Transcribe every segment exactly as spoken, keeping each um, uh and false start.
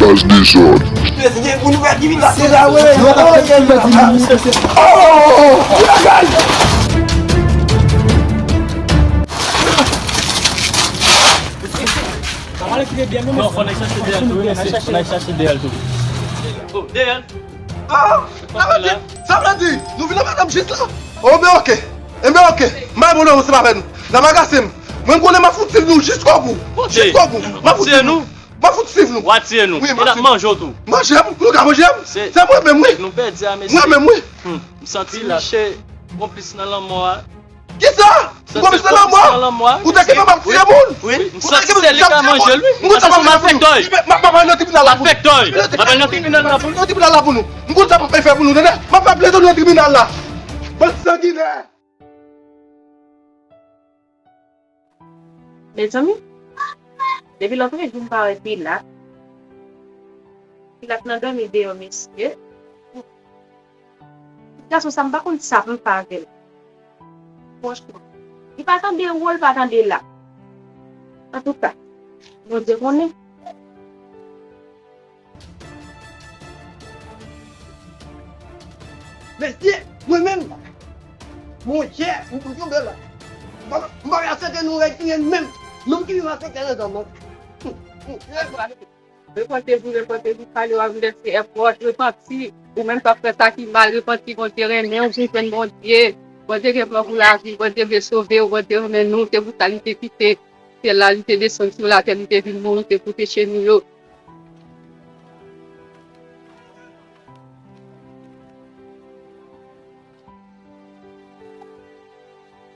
As dezòd. Non, fò n al chache dèyè l tou. Fò n al chache dèyè l tou. Oh, dèyè l. Ah, sa vle di, sa vle di, nou vin nan madanm jis la. Oh, ben oke. Enben oke. M bay bon non, se pa pèn. Nan magasin m. Mwen m konnen m ap fout siv nou jiskobou. Jiskobou. M ap fout siv nou. M ap fout siv nou. W a tiye nou. Wi, e n ap manje w tou. Manje m, nou ka manje m. Se mwen menm wi. Nou pèdi a mesye. Mwen menm wi. M santi misye konplis nan lanmò a. Kisa? Ou konplis nan lanmò a? Ou te gen m ap tiye moun? Wi. M santi se li k ap manje l wi. M konn sa m ap fè pou nou. M ap al nan tribinal la pou nou. M ap al nan tribinal la pou nou. M konn sa m ap fè pou nou, tande? M ap fè plento nou nan tribinal la. Bann sanginè. Mezanmi, depi lòtrejou m pa wè Pilat. Pilat nan dòmi deyò mesye. Gason sa m pa konn sa pou m fè avè l. Franchman, li pa tande wo, li pa tande la. Antouka, Bondye konnen. Mesye, mwen menm, monchè, m pou tonbe la. M pa ka aksepte nou rèd ki menm, menm ki viv ak kèk rezon. Repante vou, repante vou, pale w avèk se èpòt, repanti. Ou menm k ap fè sa ki mal, repanti, Bondye renmen w, vin jwenn Bondye. Bondye gen plan pou lavi, Bondye vle sove w, Bondye renmen nou, se pou sa li te kite syèl la, li te desann sou latè, li te vin mouri, se pou peche nou yo.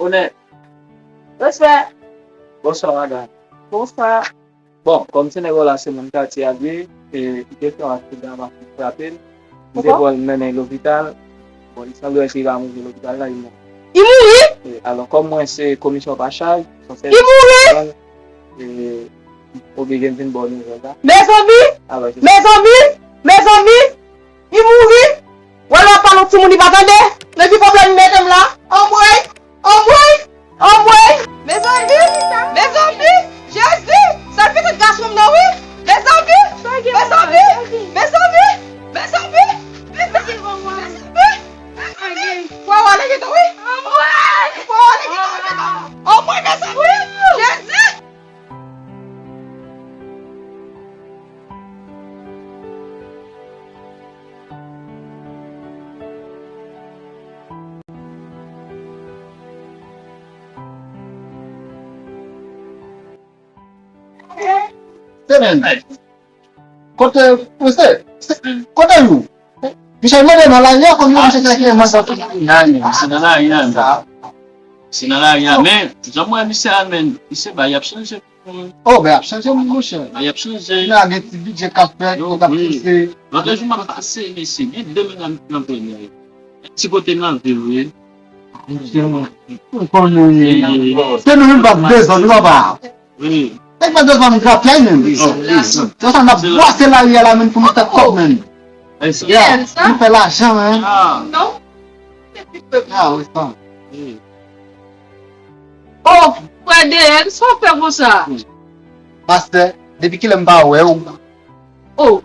Onè. Respè. Bonswa, madanm. Bonswa. Bon, kòm se nèg la se moun katye a li, e, li te fè yon aksidan, machin frape l. Li te pran l mennen lopital. Bon, li sanble se li pa mouri lopital la, li mouri. Li mouri? E, alò, kòm mwen se komisyon pa chaj, li mouri? E, oblije m vin ba w nouvèl la. Mezanmi! Mezanmi! Mezanmi! Li mouri! Wè lè w ap pale yon timoun li pa tande? Men ki pwoblèm li mete m la? Anmwey! Anmwey! Anmwey! Mezanmi! Mezanmi! Jezi! Sa l pitit gason m nan wi! Mezanmi! Mezanmi! Mezanmi! Mezanmi! Mezanmi! Mezanmi! Fwa w ale gentan wi! Fwa w ale gentan wi! Anmwey! Mezanmi! Jezi! Semenn. Kote, kote, kote nou? Misye mande nan lari a, kòm yo misye te kite mwen sòti. Se nan lari a, men, jan mwen wè misye a, men, misye bay ap chanje. Oh, men ap chanje moun, monchè. Bay ap chanje. Nan gen ti bidjè k ap fèt, yo k ap pouse. Lòt jou m ap pase, mesye, gen de medam ki nan premye. Ti kote nan vil, wi. Monchè, ou konnen, se nou menm k ap bezwen, nou pa. Wi. Nèg pa bezwen grapyay menm. Se sa n ap bwase lari a la menm pou nou fè kòb menm. Yeah, nou fè lajan menm. Non. Ah, wi, sa. Oh, frè D L, sa w fè konsa? Pastè, depi kilè m pa wè w? Oh,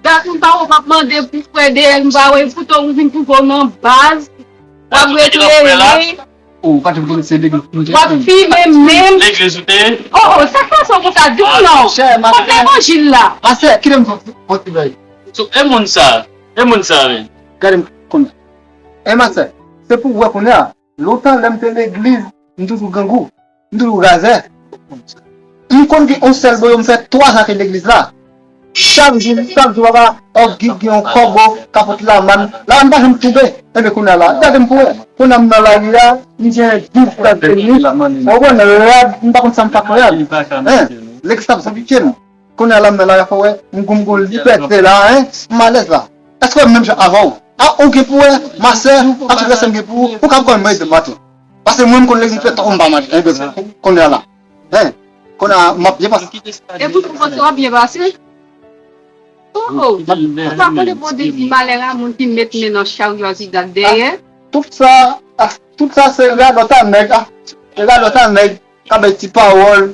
gason pa w ap mande pou frè D L, m pa wè, poutan ou vin twouve w nan baz, w ap rete rele. Ou pa te konnen se legliz pou w te. W ap fimen menm. Legliz ou te ye? Oh, oh, sa k pase w konsa? Di m non. Kote levanjil la? Pastè, kite m fè yon ti bagay. E moun sa, e moun sa menm. Gade m konn. E pastè, se pou w wè kounye a. Lontan lè m te legliz, m toujou grangou, m toujou razè. M konn gen yon sèl boyo, m fè twa zan ke legliz la. Chak jou, chak jou, papa, òg gen yon kòbo, kapòt lamann, lamann pa janm tonbe. Enben kounye a la, gade m pou wè. Kounye a m nan lari a, m gen douz gad vini. Ou konprann, rad, m pa konn sa m fè ak rad. Legliz la p ap zanpitye m. Kounye a la m nan lari a fò wè, m gon m gon libète la, en, m alèz la. Èske w menm jan avè w? A, ou gen pou wè, ma sè, ak tout rès m gen pou ou, ou ka pran mwen de maten. Paske mwen m konn legliz fè tan m pa manje, enben, kounye a la. En, kounye a m ap byen pase. E pou ou panse w ap byen pase? Oh, oh, ou pa konnen Bondye di malè a moun ki met men nan charyo a Zidak dèyè? Tout sa, ah, tout sa se radòt a nèg, ah, se radòt a nèg. Ka bay ti pawòl,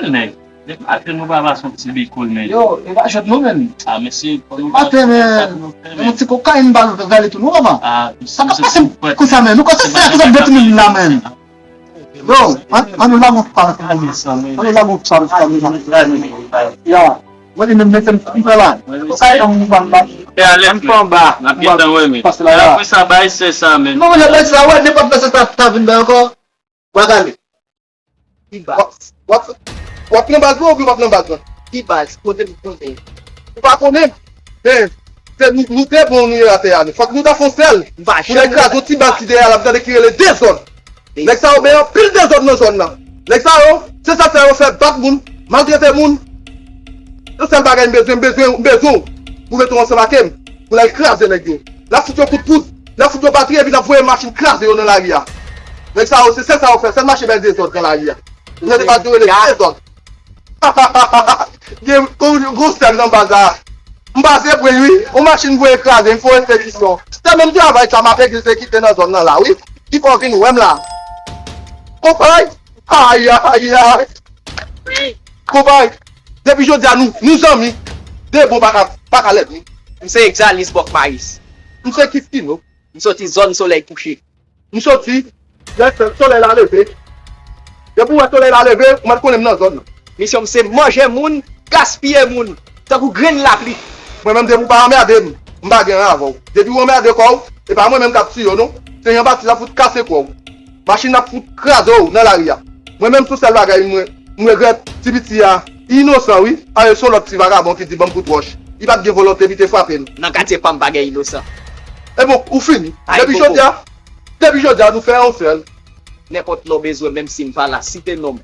Bèl nèg. Depi maten nou pa pase yon ti bikol, men. Yo, e pa jwèt non, men. Ah, mesye, fò nou maten, men. Sa pou nou fè, men. Yon ti kokayin ba nou vale tou, non, papa? Ah, sa ka pase konsa, men. Nou konsa fè tout vèt moun la, men. Yo, an nou la gon pa. An nou la gon pa. Ya. Mwen li menm mete m fè la. Sa yon moun ban la. E alèz men. N ap gentan wè men. Apre sa bay se sa men. Non, mwen bay sa wè nenpòt mesye sa ta vin bay ankò. Bagay. Ki baz? W ap w ap pran baz mwen oubyen w pa pran baz mwen? Ki baz? Kote m konnen? Ou pa konnen? Men, se nou, nou te bon nou ye atè a nou. Fòk nou ta fon sèl. Pou lè kraze yon ti baz ki dèyè l ap tande ki rele dezòd. Nèg sa yo gen anpil dezòd nan zòn nan. Nèg sa yo, se sa fè yo fè bat moun, maltrete moun. Yon sèl bagay m bezwen, m bezwen, m bezwen w pou mete w ansanm ak m pou n al kraze nèg yo. N ap fout yo kout poud, n ap fout yo batri epi n ap voye machin kraze yo nan lari a. Nèg sa yo, se sèl sa yo fè, sèl mache bay dezòd nan lari a. Ou tande pa di yo rele dezòd. Gen gwo sèl nan baz la. M pa se pwen wi. Yon machin voye kraze, m fè yon enspeksyon. Se menm travay sa m ap egzekite nan zòn nan la wi. Ki fè w vin wè m la. Konpay! Ayayay! Konpay! Depi jodi a nou, nou zanmi. De bon pa ka, pa ka lèd wi. M se Exalis Bòk Mayis. M se Kiskino. M soti zòn solèy kouche. M soti lè solèy la leve. Depi w wè solèy la leve, ou mèt konnen m nan zòn nan. Misyon m se manje moun, gaspiye moun, tankou grenn lapli. Mwen menm depi w pa anmède m, m pa gen anyen avè w. Depi w anmède kò w, e pa mwen menm k ap tiye w non. Se Jan Batis ap fout kase kò w. Machin ap fout kraze w nan lari a. Mwen menm se yon sèl bagay mwen, m regrèt ti piti a inosan wi. Paske se yon lòt ti vagabon ki di ban m kout wòch. Li pa t gen volonte pou l te frape m. Nan katye pa m pa gen inosan. Ebyen ou fini. Depi jodi a, depi jodi a nou fè yon sèl. Nenpòt lè w bezwen menm si m pa la, site non m.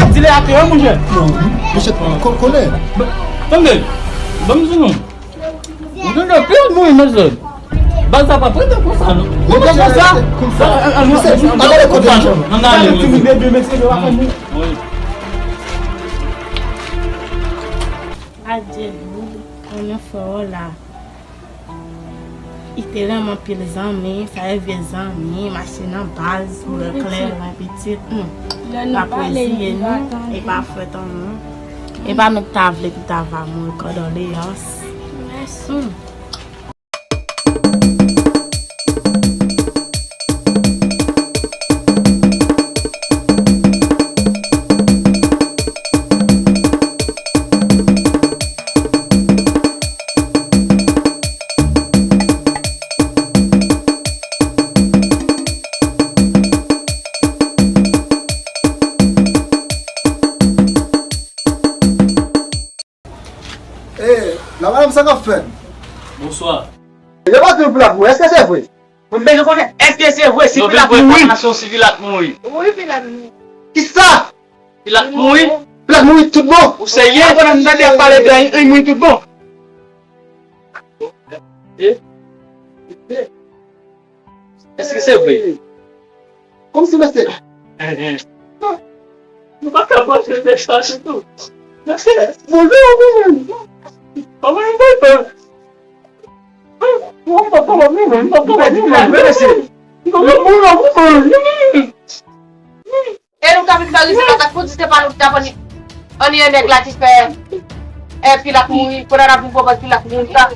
ap di lè atè, wi, monchè. Non, monchè, ko-, konnen. Tande, ban m di nou. Moun yo pil mouri, mesye. Baz sa pa prete konsa, non. Yo te konsa. Konsa. An, an, an, mesye, an, an, ale kote, mesye. An ale, mesye. Wi. Adye, konnen frè w la. Li te renmen anpil zanmi, sa e vye zanmi, mache nan baz, koulè klè, ren pitit. Hmm. Pa plezi ye nou, e pa fwèt an nou. E pa nou ki ta vle ki ta va mouri, kondoleyans. Hmm. E, la madanm, sa k ap fèt? Bonswa. Yo pa tou Pilat mouri, èske se vre? Mwen bezwen konnen, èske se vre si Pilat mouri? Yo vin pran enfòmasyon si Pilat mouri. Wi, Pilat mouri. Kisa? Pilat mouri. Pilat mouri tout bon. Ou serye? Pandan m tande y ap pale de li, li mouri tout bon. E? Èske se vre? Kòmsi mesye. Nou pa ka panse de sa ditou. Mesye, move w menm. Kòman m bay pè? Mwen pa kòman menm, mwen pa kòman menm, mesye. Mwen pa kòman menm. E nou ka vin fè riske atak pou di se pa nou ki t ap anni, anni e nèg la ki fè, e, Pilat mouri, pandan n ap vin konprann Pilat mouri sa.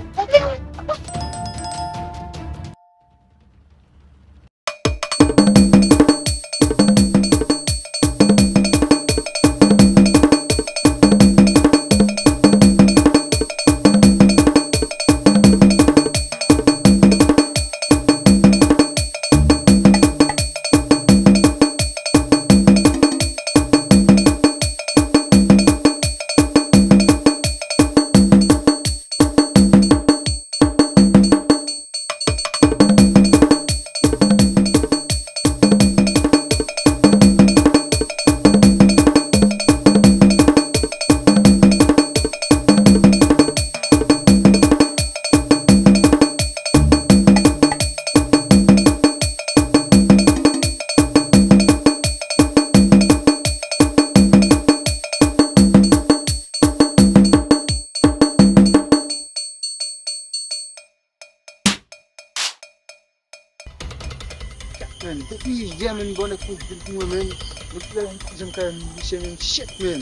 Men, depi yè men bòlè kout vil pou mwen men, depi lè m janm ka misye men, shit men.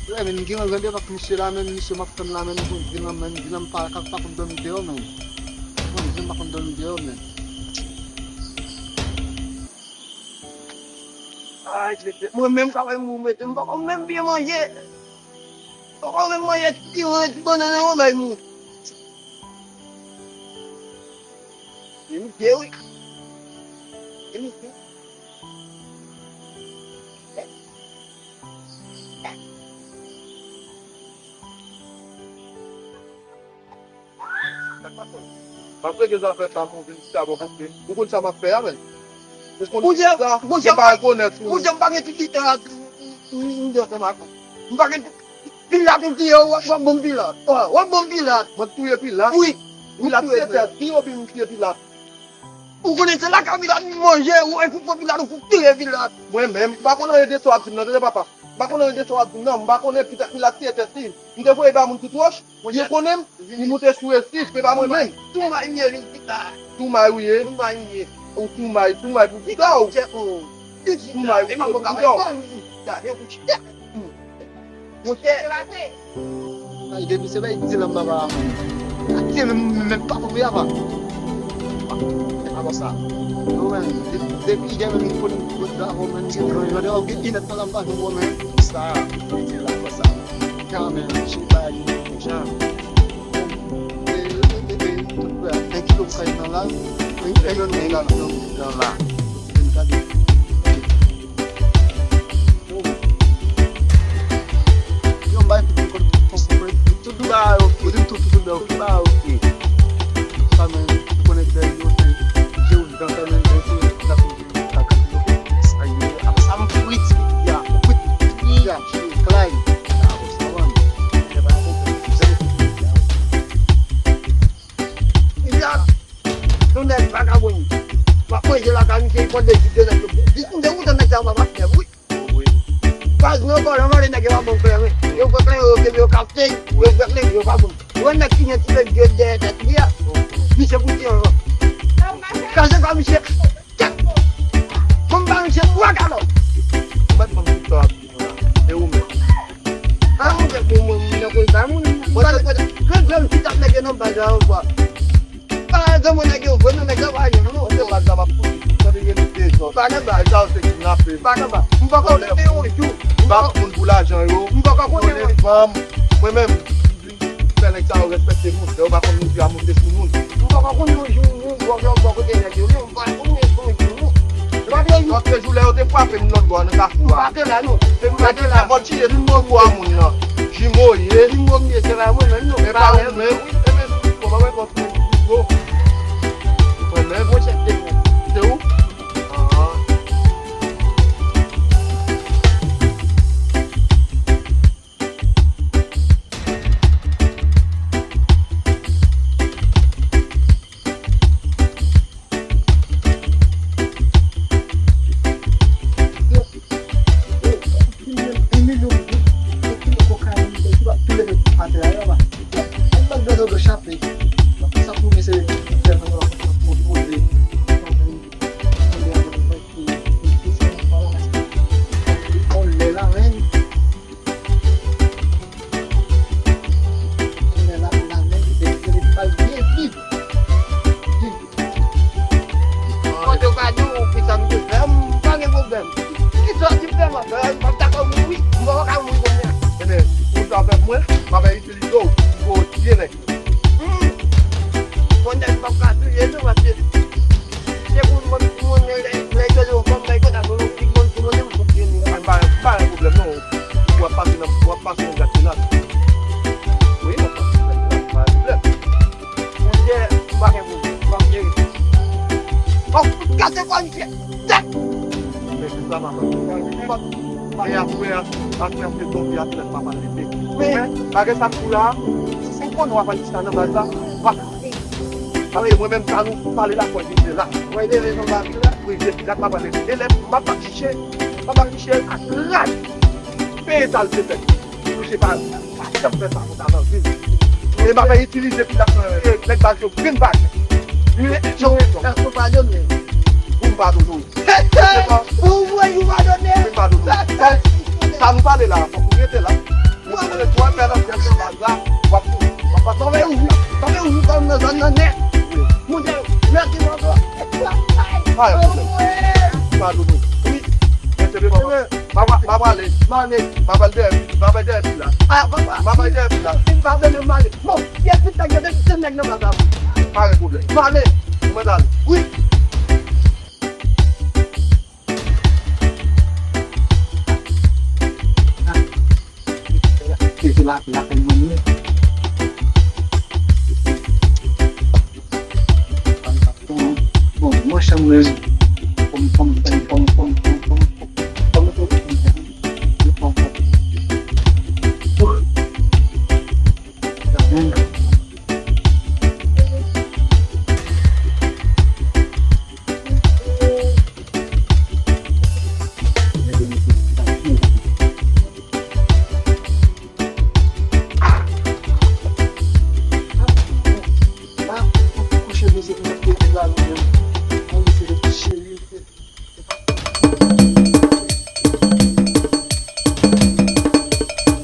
Wè men, m gen yon randevou ak misye la men, misye m ap tann la men, pou vin lan men, vin lan m pa ka pa konn dòmi deyò men. Mwen, vin m pa konn dòmi deyò men. Ay, mwen menm ka wè m mete, m poko menm byen manje. Poko menm manje ti ran ti bannann an bay moun. Li moute wi. Li moute. Paske gen zafè sa pou vin chita bò kote. Ou konn sa m ap fè a men. Ou konn sa, m pa rekonèt ou. Bondye, m pa gen ti gita la, m, m, m, m, m, m pa gen Pilat, ou di yo, w ap, w ap ban m Pilat. W ap ban m Pilat. Mwen touye Pilat? Wi. Pilat se tèt, ki yo vin touye Pilat? Ou konnen se lakay Pilat m manje, ou, e pou pran Pilat, ou fout touye Pilat. Mwen menm, m pa konn anyen de sa w ap di m nan, tande papa. M pa konn anyen de sa w ap di m nan, m pa konnen Pilat, Pilat se tèt li. M te voye ba moun tout wòch, yo konnen m, li moute sou resis, se pa mwen menm. Toumay m ye, vin chita. Toumay ou ye? Toumay m ye. Ou toumay, toumay pou bouda w. Toumay ou pou bouda w. Monchè. Depi se bay di lan baba. Ate men men pa pou ya pa. Apa sa. Nou men depi gen men pou nou kontra ou men se gran yo de ou gen inet nan lamba nou men sa. Di la apa sa. Kanmen chita jan. E e e e tout bra. Enki lo sa nan la. Enki lo nan la. Nan la. Yon bay pou tout ba yo, pou tout tout ba yo. Sa men, ou konnen dèyè yo se je ou dan sa men, je ou dan sa men. Sa ye, apa sa m frit ya, frit ya, klay. Sa bon. Sa bon. Sa bon. Yon nèg vakabon. W ap manje lakay misye, li pran de ti de nèg yo. Li konn de ou nèg sa yo pa fè wi. Baz mwen vòlè, vòlè nèg yo pa ban m kleren. Yo pran kleren yo kenbe yo kapte, yo pran kleren yo pa ban m. Wè nèg ki gen ti bèk dèyè tèt li a. Misye pou ti anvan. Kaze kwa misye. Bon ba misye twa galon. Ou mèt ban m tout sa w ap di nou la. E ou menm? A ou fè pou mwen, mwen nan koz ba moun. Mwen nan koz ba moun. Mwen nan koz ba moun. Pa gen moun nèg yo vre non, nèg yo pa gen non. Se pa sa m ap koute. Tande gen de zòt. Pa nan ba. Nèg sa yo se kidnape. Pa nan ba. M poko konnen yon jou. M pa pou moun pou lajan yo. M poko konnen yon jou. Mwen menm, m vin fè nèg sa yo respekte moun. Lè yo pa konn moun ki a monte sou moun. M poko konnen yon jou, yon bò, yon bò kote nèg yo. Non, m pa konnen yon jou, non. Lòt jou lè yo te frape m lòt bò a nan kafou a. M pa te la non. Se m pa te la. Vòltiye, jimo a moun nan. Jimo ye. Jimo m ye, se pa mwen menm non. E pa ou menm. E men, bon, mwen konn. Ou pran nèg? Mwen chèf de gang. Se ou? An. Yon milyon goud, yon kilo kokayin, yon kilo tou leve atè a, yo pa. Yon bag de dlo chape. Sa pou mesye fè nan kontwole. On lè la, men. On lè la, la, men. Depi, depi, mal byen viv. Viv. Kote w ka di w kisa m te fè, m pa gen pwoblèm. Kisa w te fè, m ap fè, m ap dakò mouri, m poko ka mouri kounye a. Ebyen, ou sa avèk mwen, m ap itilize w pou w tiye nèg. Humm! Bon, nèg m ap ka touye tou, paske se pou mwen, pou mwen, lè, lè yo di w fò m bay kòd avè w, pi bon pou mwen, m pou tiye nèg. Mwen pa, m pa gen pwoblèm non. W ap pase nan, w ap pase yon gad penas. Wi, w ap pase yon gad penas, pa gen pwoblèm. Monchè, m pa gen pwoblèm, m ap jere. Ò, gade kò misye. Tèt! Men se sa m ap fè. Men apre a, apre a se tonbe a tèt papa leve. Men bagay sa m di w la, si se konnen w ap al chita nan baz la, w ap. Paske mwen menm sa nou pale la, fò l vin la. Mwen leve nan baz la. Wi, se la m ap pale. E lè m ap chiche, m ap chiche ak rad. Peye sa l te fè. Touche pa, pa janm fè sa konsa nan vi m. E m ap itilize pi tap nan nèg baz yo vin baz. Li rete jan w ye. Èske w padone? Pou m padone w. Ou vle ou padone? Pou m padone w. Sa, sa nou pale la, fòk ou rete la. Ou konnen tou afè nan fè nan baz la, w ap, w ap pase. Mwen ou, mwen ou kòm nan zòn nan nèt. Wi. Moun te mèsi mwen ankò. Pa gen pwoblèm. Padone w. Wi. Mèsi, mwen. M ap, m ap ale. M ale. M ap al dèyè pi, m ap al dèyè pi la. A, papa. M ap al dèyè pi la. Si m pa vle, m ale. Bon, si e tout nèg yo, depi se nèg nan pa sa. Pa gen pwoblèm. M ale. Mwen ale. Wi. Se la, la, la, Bon, mwen chanm mwen. Pom, pom, pom.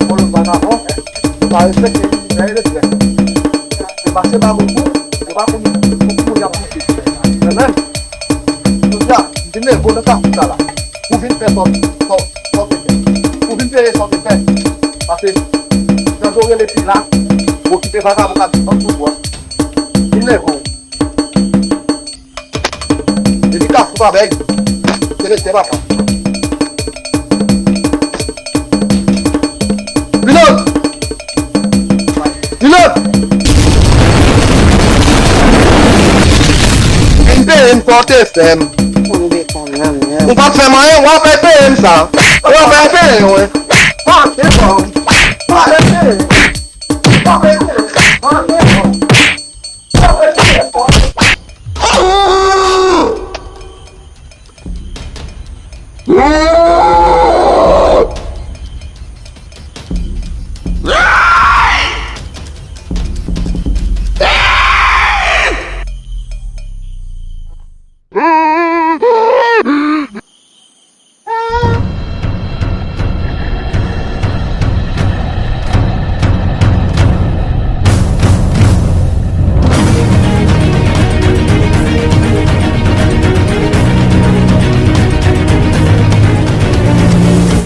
Kolon vagabon, pa respekte. Pase ba mwen pou, yo pa konn pou ki moun y ap moute. Men menm, jodi a, m vin leve w nan kafou sa la. Pou vin fè sa w, sa w, sa w te fè. Pou vin peye sa w te fè. Pase, jan yo rele Pilat, okipe vagabon k ap viv ann sou bò. Vin leve w. Depi kafou pa bèg, se rete papa. Pilot! Pilot! Vin peye m sa w te fè m. Ou pa t fè m anyen, w ap peye m sa. W ap peye m, wi.